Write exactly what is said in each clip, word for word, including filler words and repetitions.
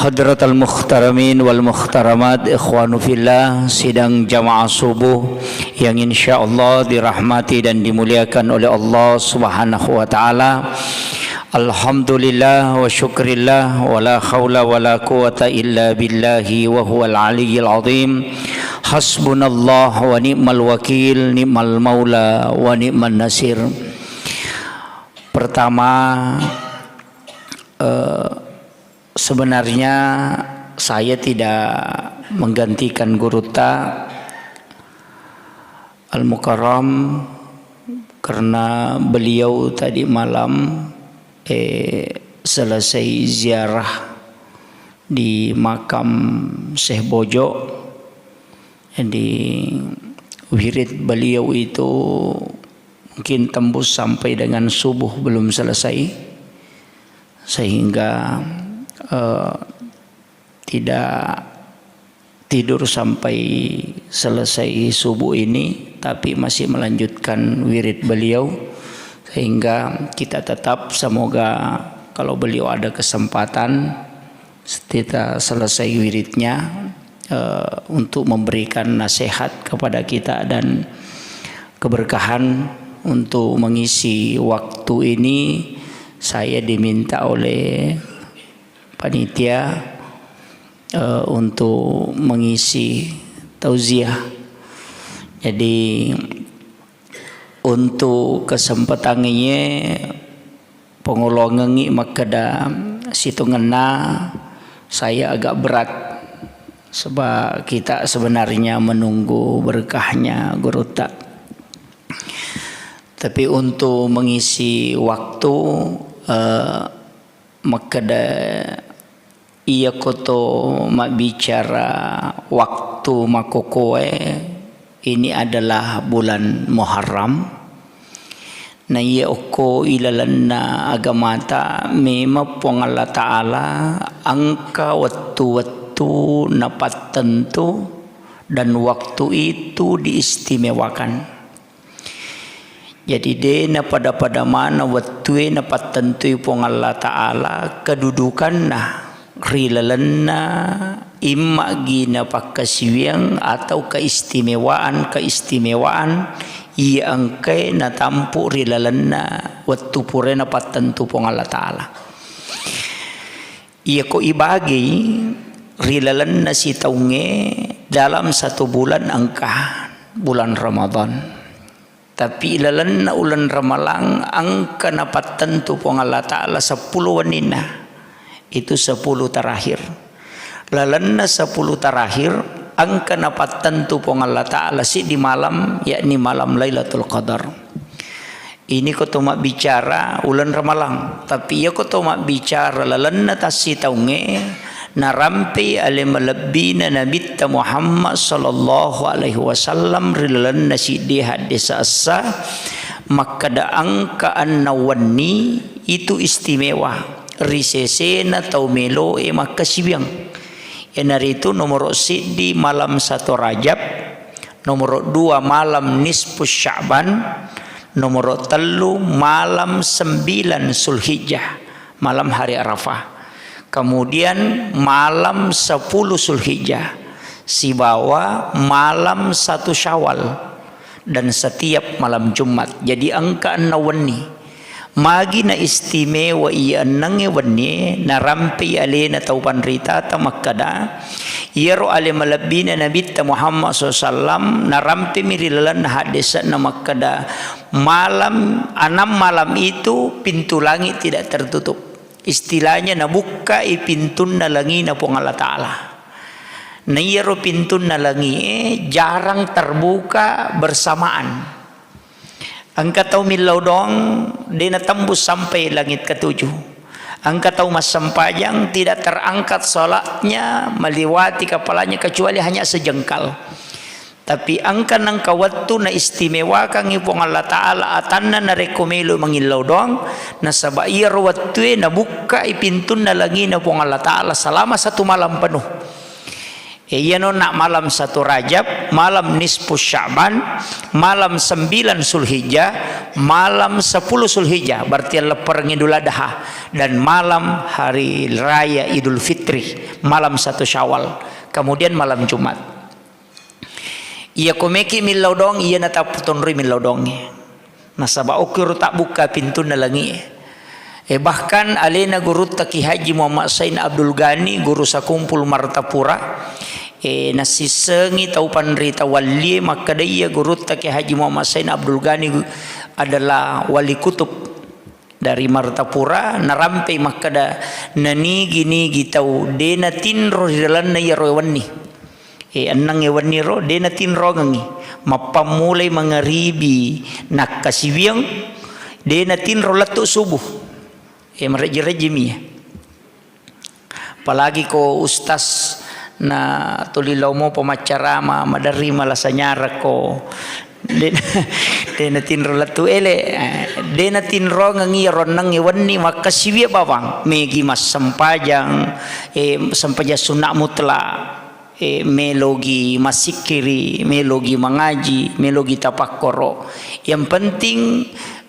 Hadratal muhtaramin wal muhtaramat, ikhwanu fillah, sidang jamaah subuh yang insya Allah dirahmati dan dimuliakan oleh Allah Subhanahu wa Ta'ala. Alhamdulillah wa syukrillah, wa la haula wa la quwata illa billahi wa huwal aliyyil azim. Hasbunallah wa ni'mal wakil, ni'mal maula wa ni'man nasir. Pertama, eh, sebenarnya saya tidak menggantikan Gurutta Al-Mukarram karena beliau tadi malam, eh, selesai ziarah di makam Syekh Bojo. Jadi, wirid beliau itu mungkin tembus sampai dengan subuh belum selesai, sehingga, eh, tidak tidur sampai selesai subuh ini, tapi masih melanjutkan wirid beliau, sehingga kita tetap, semoga kalau beliau ada kesempatan, kita selesai wiridnya, eh, untuk memberikan nasihat kepada kita dan keberkahan. Untuk mengisi waktu ini, saya diminta oleh panitia, eh, untuk mengisi tauziah. Jadi, untuk kesempatan ini, pangoloangengngi makkeda sitongenna saya agak berat, sebab kita sebenarnya menunggu berkahnya Gurutta. Tapi untuk mengisi waktu, eh, makkeda iyako to mabbicara waktu makokoe, ini adalah bulan Muharram. Na iya okko ilalenna agamata, memang Puang Allah Ta'ala engka wettu-wettu napattentu, dan waktu itu diistimewakan. Jadi, de napada-pada maneng wettue napattentui Puang Allah Ta'ala kedudukanna ri lalenna imma'gi napakkasiwiang atau keistimewaan-keistimewaan iya engkae natampu ri lalenna wettu purae napattentu Puang Allah Ta'ala. Iyako ibagi ri lalenna sitaungnge, dalam satu bulan engka bulan Ramadan. Tapi lalenna uleng Ramalang engka napattentu Puang Allah Ta'ala seppulo wenninna. Itu sepuluh terakhir. Lalenna sepuluh terakhir engka napattentu Puang Allah Ta'ala siddi malam, yakni malam Lailatul Qadar. Ini ko to mabbicara uleng Ramalang, tapi iya ko to mabbicara lalenna tassitaungnge, narampei ale malebbina Nabitta Muhammad sallallahu alaihi wasallam ri lalenna siddi haddesa essa, makkeda engka enneng wenni itu istimewa ri sesena tau meloe makkasiwiang. Iyanaritu nomoro siddi malam satu Rajab, nomoro dua malam nisfu Sya'ban, nomoro tellu malam sembilan Zulhijjah, malam hari Arafah. Kemudian malam sepuluh Zulhijjah, sibawa malam satu Syawal, dan setiap malam Jumat. Jadi engka enneng wenni. Magi na istimewa iya ennengnge wennie, narampei alena tau panritata makkeda, iyaro ale malebbina Nabitta Muhammad sallallahu alaihi wasallam narampemi ri lalenna haddese'na makkeda, malam, enam malam itu pintu langit tidak tertutup. Istilahnya nabukkai pintunna langina Puang Allah Ta'ala. Na iyaro pintunna langie jarang terbuka bersamaan. Engka tau millau doang, de natembus sampai langit ketujuh. Engka tau massempajang, tidak terangkat salatnya, meliwati kepalanya kecuali hanya sejengkal. Tapi engka nengka wettu naistimewakangngi Puang Allah Ta'ala atanna narekko melo mangillau doang, nasaba iyaro wettue nabukkai pintunna langina Puang Allah Ta'ala selama satu malam penuh. E, iyano nak malam satu Rajab, malam nisfu Sya'ban, malam sembilan Zulhijjah, malam sepuluh Zulhijjah, berarti lepperengngi Idul Adha, dan malam hari raya Idul Fitri, malam satu Syawal, kemudian malam Jumat. Iya komeki millau dong, iya natapputonroi millau dongnge. Nasaba okkiro tabbukka pintunna langi'e. E, bahkan alena gurutta Ki Haji Muhammad Sain Abdul Ghani, guru sakumpul Martapura, e, nasissengi tau panrita wallie makkeda iya gurutta Ki Haji Muhammad Sain Abdul Ghani adalah wali kutub dari Martapura, narampei makkeda nanigi-nigi tau de natinro ri lalenna iyaro wenni. E, ennengnge wenniro de natinrongengngi. Mappammulai mangaribi nakkasiwiang, de natinro lettu subuh. E, marejji-rejjimi. Apalagi ko ustaz na tuli lao mopa maccarama, maderri malasa nyara ko de, de natinro lettu ele, e, de natinrongengngi iyaro ennengnge wenni makkasiwiang bawang, megi massempajang, e, sempajang sunna mutlak. E, melogi massikkiri, melogi mangaji, melogi tapakkoro. Yang penting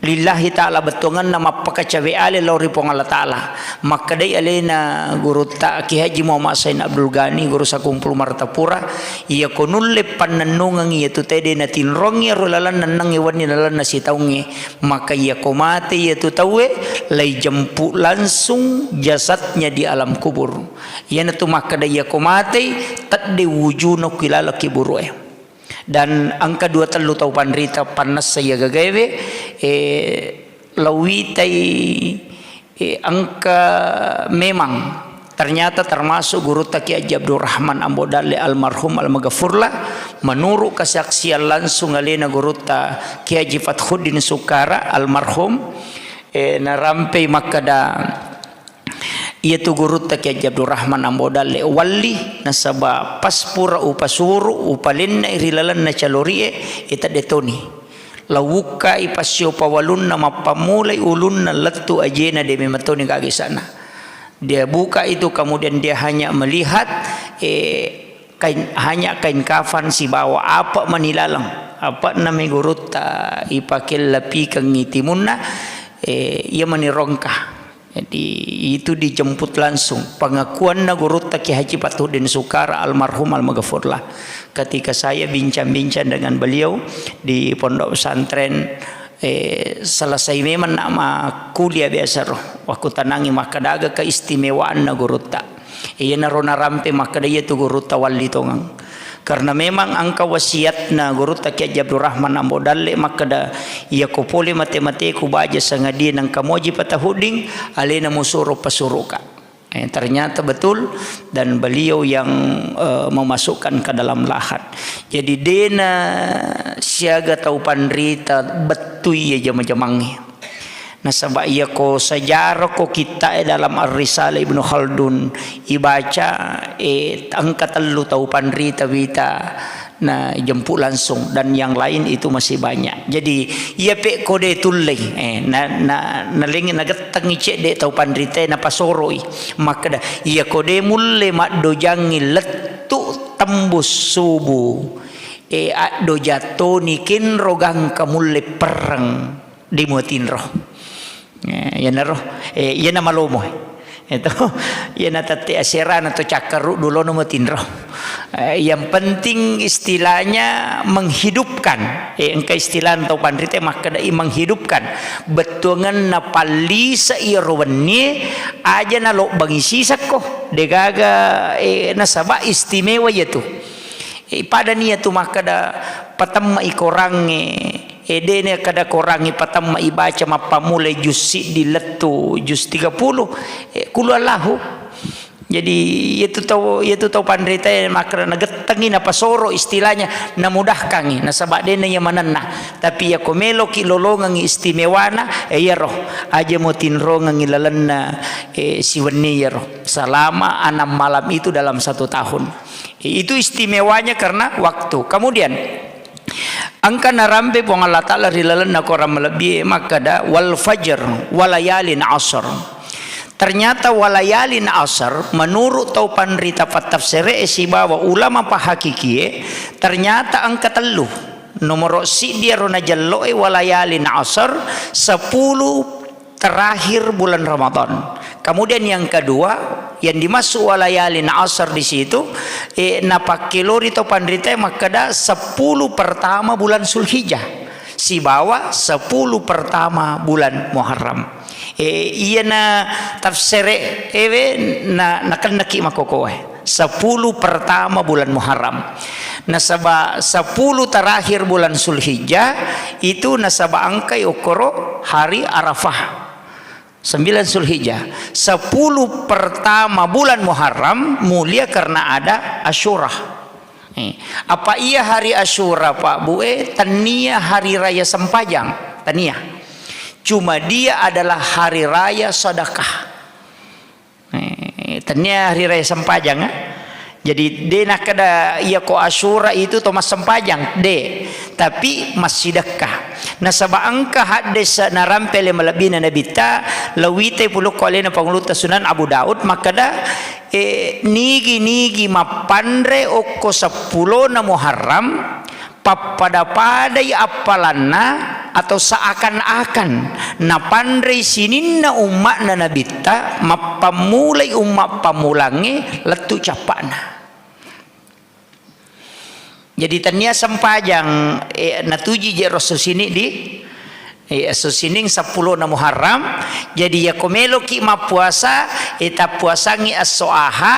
lillahi ta'ala, bettuangenna mappakacawe ale lao ri Puang Allah Ta'ala. Makkedai alena gurutta Ki Haji Muhammad Sain Abdul Ghani, guru sakumpul Martapura, iyako nulle pannennungengngi iyatu tede natinrongngi iyaro lalenna ennengnge wenni lalenna sitaungnge, maka iyako mate iyatu tauwe, laijempu langsung jasadnya di alam kubur. Iyanatu makkeda, iyako matei, tedde wujuna ku ilaleng kuburu'e. Dan engka dua tellu tau panrita pannessa iya gagaewe, e, lauwitai, e, engka memang ternyata termasuk gurutta Ki Haji Abdurrahman Ambo Dalle almarhum almaghfurlah, menurut kesaksian langsung alena gurutta Ki Haji Fathuddin Sukara almarhum, e, narampei makkeda, iyatu gurutta Ki Haji Abdurrahman Ambo Dalle walli, nasaba pas pura upasuru, upalenna ri lalenna calori'e, e, tedde toni. Lawukkai passio pawalunna, mappammulai ulunna lettu ajena, de memang toni gaga isana. Dia buka itu, kemudian dia hanya melihat, e, kain, hanya kain kafan sibawa apa mani laleng, apa nami gurutta ipake lapikengngi timunna, e, iya mani rongka. Jadi, itu dijemput langsung pengakuanna gurutta Ki Haji Fathuddin Sukara almarhum almaghfurlah. Ketika saya bincang-bincang dengan beliau di pondok pesantren, e, selesai memang nak ma kuliah biasa ro, wakku tanangi makkeda aga keistimewaanna gurutta. Iyanaro narampe makkeda iyatu gurutta walli tongeng. Karena memang engka wasiatna gurutta Ki Haji Abdurrahman Ambo Dalle makkeda, iyako pole mate-mateku baja sangadie nengka moji Fathuddin, alena musuro pasuruka. Eh, ternyata betul, dan beliau yang, eh, memasukkan ke dalam lahat. Jadi dena siaga tau panrita bettui iya jama-jamangnge. Nasaba iyako sejarah ko kitta'e dalam Ar-Risalah Ibnu Khaldun ibaca, eh, engka tellu tau panrita wita na jemput langsung, dan yang lain itu masih banyak. Jadi, iya pe kode tullei, eh, na, na, nalengi nagettengi cedde tau panritae napasoroi. Makkeda, iya kode mulle maddojangi lettu tembus subuh, eh, addoja toni kenro gangka mulle perreng. Dé muatinro. Eh, iyanaro, eh, iyana malomo. Eto, iyana tette aserana to cakkaruddu lono muatinro. Eh, yang penting istilahnya menghidupkan. Eh, engka istilah tau panrita makkedai menghidupkan. Bettuangenna pallisa iyaro wennie, aja nalobbangi sisakko. Degaga, eh, nasaba istimewa iyatu. Eh, padani iyatu makkeda patemma i korangnge, eh, dene kada korangnge patemma ibaca mappammula jus siddi lettu jus tiga puluh, eh, kulu Allahu. Jadi, iyatu tau, iyatu tau panritae makkeda nagettengi napasoro istilahnya, namudahkangi, nasaba dena iya manenna. Tapi iyako meloki lolongengi istimewana, eh, iyaro aja mo tinrongengi lalenna, eh, siwenni iyaro. Selama enam malam itu dalam satu tahun. Itu istimewanya karena waktu. Kemudian, engka narampe Puang Allah Ta'ala ri lalenna Quran malebbi makkeda, "Wal fajr, walayalin asr." Ternyata walayalin asar, menurut tau panrita pattafsere sibawa ulama pahakikie, ternyata engka tellu. Nomoro siddi ero najelloe walayalin asar, sepuluh terakhir bulan Ramadan. Kemudian yang kedua, yang dimaksud walayalin asar di situ, eh, napakkelori tau panrita makkeda sepuluh pertama bulan Zulhijjah sibawa sepuluh pertama bulan Muharram. Eh, iyana tafsere ewe na, nakennaki makokoe. Sepuluh pertama bulan Muharram. Nasaba sepuluh terakhir bulan Zulhijjah itu nasaba engkai okkoro hari Arafah. Sembilan Zulhijjah. Sepuluh pertama bulan Muharram mulia karena ada Asyura. Eh, apa iya hari Asyura, Pak Bu, eh, tennia hari raya sempajang? Tennia. Cuma dia adalah hari raya sedekah. Eh, tennia hari raya sempajang, eh. Jadi, de nakkeda iya ko Asyura itu to massempajang, de, tapi massidekka. Nasaba engka haddese narampe le malebbina Nabitta, lawite pulukko alena Pangulutta Sunan Abu Daud, makkeda, eh, nigi-nigi mappanre okko seppulona Muharram, pappada-padai appalanna atau seakan-akan napanrei sininna umma'na Nabitta, mappammulai umma pammulangnge lettu cappa'na. Jadi, tennia sempajang, eh, natuji je ro esso sining di, eh, esso sining seppulona Muharram. Jadi, yako meloki mappuasa, eh, tappuasangi esso Aha,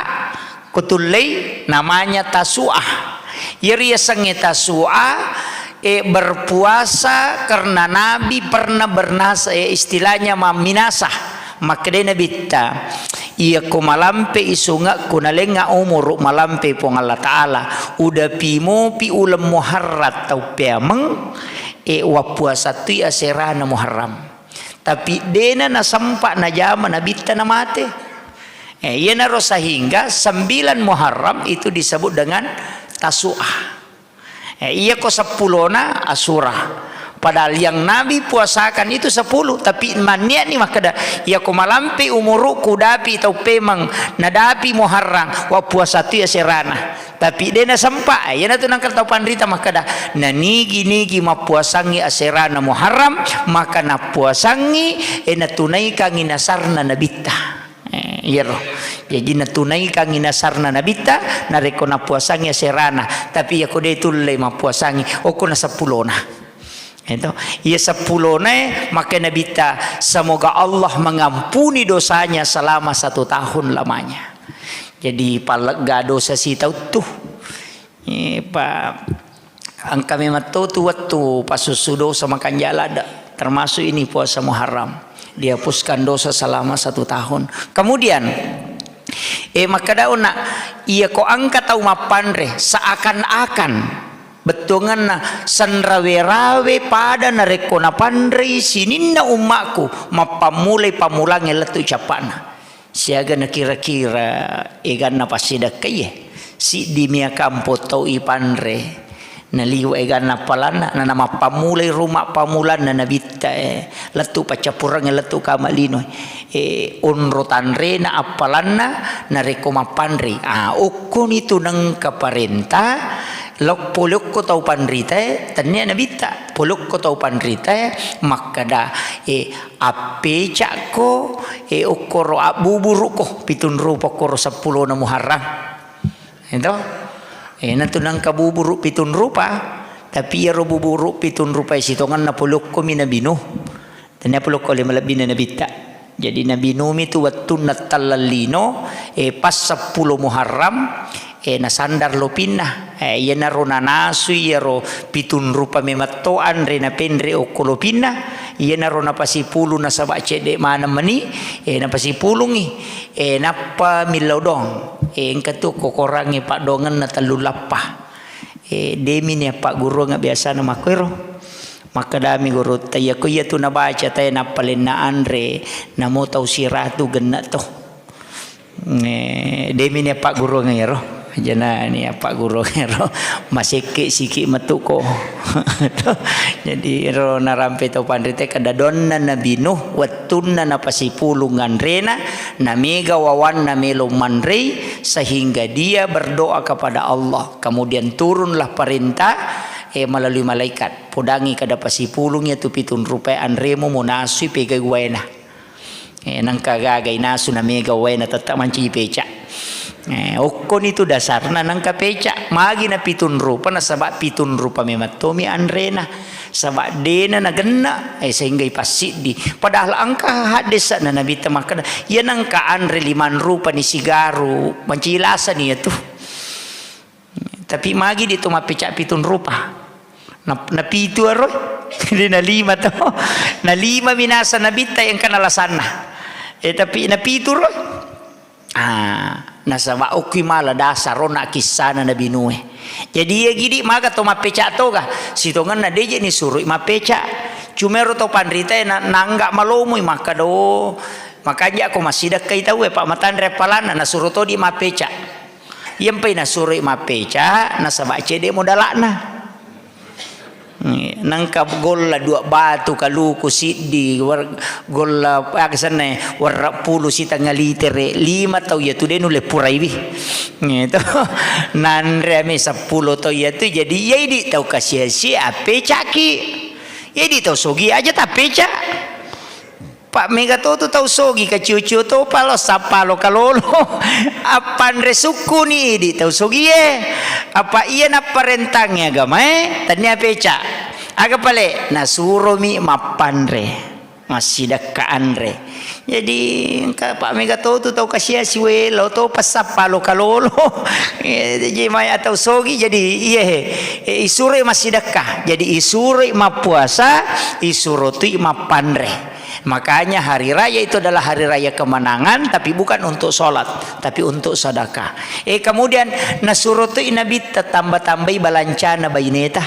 kutullei namanya Tasu'ah. Iyari yasengnge Tasu'ah, eh, berpuasa karena Nabi pernah bernasa-, eh, istilahnya mamminasa. Makkedai Nabitta, "Iyako malampe isungekku nalengnga umuru malampe Puang Allah Ta'ala, udapi mopi uleng Muharram tau peameng, e, wappuasa tui aserana Muharram." Tapi dena nasempa najama Nabitta namate. E, iyanaro sehingga sembilan Muharram itu disebut dengan Tasu'ah. Eh, iya ko seppulona Asyura. Padahal yang Nabi puasakan itu sepuluh, tapi manniani makkeda, "Iya ko malampe umuruku dapi tau pemeng, nadapi Muharram, wa puasa tu aserana." Tapi de nasempa, eh, iyanatu nangka tau panrita makkeda, "Nanigi-nigi mappuasangi aserana Muharram, maka nappuasangi, eh, natunaikangi nasarna Nabitta." Eh, iyaro. Jaji natunaikangi nasarna Nabitta, narekko nappuasangi aserana. Tapi iyako de tulle mappuasangi, okko na seppulona. Itu. Iya seppulonae, maka Nabitta, "Semoga Allah mengampuni dosanya selama satu tahun lamanya." Jadi, pallegga dosa sitauttu. Eh, pa-, engka memang to tu wettu pasussu dosa makanja ladde, termasuk ini puasa Muharram. Dihapuskan dosa selama satu tahun. Kemudian, eh, makkeda onna, iya ko engka tau mappanre, seakan-akan bettuangenna senrawe-rawe pada narekko napanrei sininna ummakku, mappammulai pammulangnge lettu cappa'na. Siaga nakira-kira eganna passidakkaie, siddi mia kampo tau ipanre, naliwa eganna appalanna, na namappammulai ruma pammulanna Nabitta, eh, lettu paccappurengnge, lettu kama lino, eh, onro tanrena appalanna narekko mappanrei. Ah, okkoni tu nengka parenta, lo-, pole okko tau panritae, tennia Nabitta, pole okko tau panritae, makkeda, eh, Appecakko, eh, okkoro abbuburuko pitung rupa okkoro seppulona Muharram. Ento? Eh, natu nengka buburu pitung rupa, tapi iyaro buburu pitung rupa sitongenna pole okkomi Nabi Nuh. Tennia pole okko le malebbina Nabitta. Jadi Nabi Nuh mi tu wettunna tallallino, eh, pas seppulo Muharram, eh, nasandar lopinna. Eh, iyanaro nanasui iyaro pitung rupa memetto anre napenre okko lopinna, iyanaro napasipulung nasaba cedde maneng meni, eh, napasipulungi, eh, nappa millau doang. Eh, engka tu kokorangnge paddoangenna tellu lappa. Eh, demi ni appagguruang biasana makkuero. Makkedami gurutta, iyako iyatu nabaca tae nappa lenna anre, namo tau siratu genne to. Eh, demi ni appagguruang iyaro. Jana ni apa guru ero masekke siki metu ko. Jadi ero narampe to panrita kada donna Nabi Nuh wettunna napasipulung anrena, namega wawanna melo manrei, sehingga dia berdoa kepada Allah. Kemudian turunlah perintah, eh, melalui malaikat. Podangi kada pasipulung ya tu pitung rupa anremu munasui pegai waena. Eh, nangka gaga inasu na mega waena tetta mancaji peca. Eh, okkoni tu dasarna nangka peca. Magi na pitung rupa, nasaba pitung rupa memang tomi anrena. Saba dena nagenna, eh, sehingga ipassiddi. Padahal engka haddese'na Nabitta makkeda, iya nangka anre limang rupa ni sigaru, mancaji lasani iya tu. Tapi magi di tu mappeca pitung rupa. Na, na pitu aro. Jadi na lima to. Na lima minasa Nabitta yang kana lasanna. Eh, tapi na pitu ro. Ah, nasaba okki mala dasar ro na kissana Nabi Nuh. Jadi iya gidi maga to mappeca toga. Sitongenna deje ni surui mappeca. Cuma ro to panrita na, nangga malomoi makkeda, makanja ko massidekkai tauwe, Pak, matanre appalanna, nasuro todi mappeca. Iyampai nasuroi mappeca, nasaba cede modala'na. Nangka golla dua batu kaluku siddi, war-, golla aga senna, warra pulu sitengnga litere, lima tau iya tu de nulle puraiwi. Gitu. Nanre ame seppulo tau iya tu, jadi iya idi tau kasia-sia, appecaki. Iya idi tau sogi aja tappeca. Pak, mega to tu tau sogi, kacio-cio to palo, sappalo kalolo. Appanre sukkuni idi tau sogie. Apa iya napparentangi agamae, tania peca. Aga pale, nasuromi mappanre. Massidekka anre. Jadi, engka Pak, mega to tu tau kasia siwelo to passappalo kalolo. Eh, jadi mai atau sogi, jadi iye, eh, isuroi massidekka. Jadi isuroi mappuasa, isuro tui mappanre. Makanya hari raya itu adalah hari raya kemenangan, tapi bukan untuk sholat, tapi untuk sedekah. Eh, kemudian nasuro tu Nabi tambah-tambahi balancana baineta.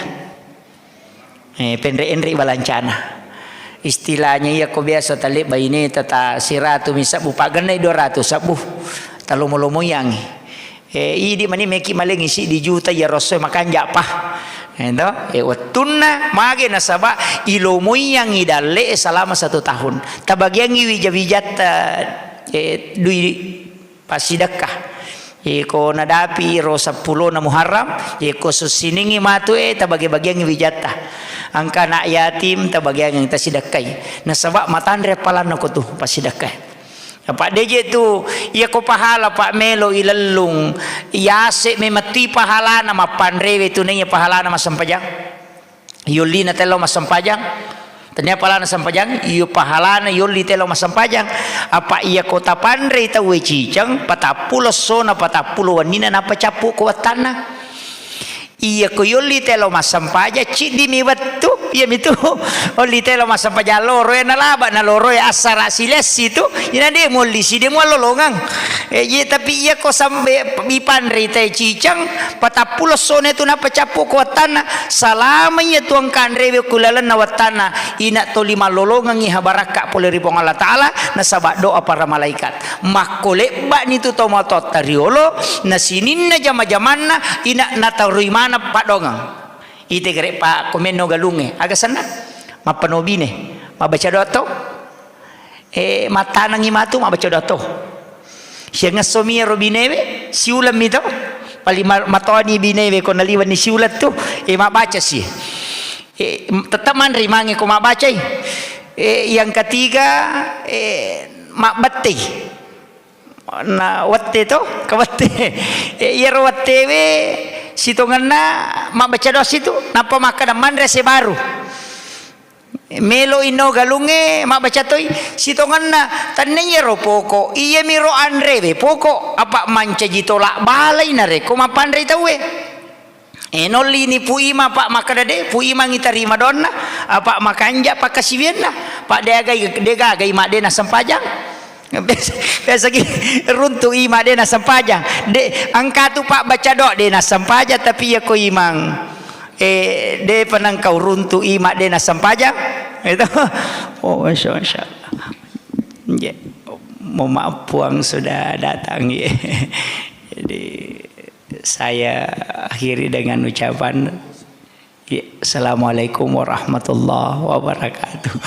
Eh, penre-enre balancana. Istilahnya iya ko biasa tale baineta ta siratu mi sebbu, pagennai dua ratu sebbu. Talomo-lomoiangi. Eh, idi mani meki malengi siddi juta iya rosso makanja pa. Eh, to? Eh, wettunna mage nasaba ilomoiangi dalle selama satu tahun. Tabagiangi wija-wijatta, eh, dui passidekka. Iko nadapi ro seppulona Muharram, iko sussiningi matu, eh, tabage-bagiangi wijatta. Angka anak yatim tabagiangi tasidekkai. Nasaba matanre palanna ko tu passidekkai. Apa deje tu, iya ko pahala, Pak, melo ilellung, yase memetti pahalana mappanrewe tu naiya pahalana massempajang. Yollina tello massempajang. Tania pahalana sempajang, iyo pahalana yolli tello massempajang. Apa iya ko tapanrei tauwe ciceng, patappulo essona, patappulo wennina nappa cappu ko wattanna. Iya ko yolli telo massempajang, ciddimi wettu, iyamitu olli telo massempajang loro, e, nalaba naloro, e, assara silessi tu, ina de muolli si, de muallolongeng. E, iya, tapi iya ko sambe ipanrei tae ciceng, patappulo essona tu nappa cappu ko wattanna, salama iya tu engka anrewe ku lalenna wattanna, ina toli mallolongengi habarakka pole ri Puang Allah Taala, nasaba doa para malaikat. Makko lebba'ni tu tomatoatta riolo, na sininna jama-jamanna ina nataroi maneng paddoangeng. Ite gere pa komenno galungnge, aga senna? Mappano bine, mabbaca doa to? E, mattanengi matu mabbaca doa to. Siangessomi ero binewe, siulemmi to? Pali ma-, matoni binewe ko naliwenni siuleng tu, e, mabbaca si. E, m-, tetap manre mange ko mabbacai. E, yang ketiga, e, mabbettei. Na wette to, ka wette. E, iyaro wettewe sitongenna mabbaca doa situ, nappa makkeda manre ase baru. Melo inno galungnge mabbaca toi, sitongenna tenne iyaro poko, iyamiro anrewe poko, apa mancaji tolak balai narekko mappanrei tauwe. E, nollini Pu Ima, Pak, makkeda de, Pu Ima ngitarima donna, apa makanja pakkasiwianna, Pak, de agai, de gagai ma de nassempajang. Biasa, biasa ki runtu Ima de nassempajang. De, engka tu, Pak, baca doa de nassempajang, tapi iya ko Imang, e, de pa nengka uruntu Ima de nassempajang. Itu. Oh, masya, masya Allah. Ya, mohon maaf, Puang sudah datang, ya. Jadi, Saya akhiri dengan ucapan, ya, Assalamualaikum warahmatullahi wabarakatuh.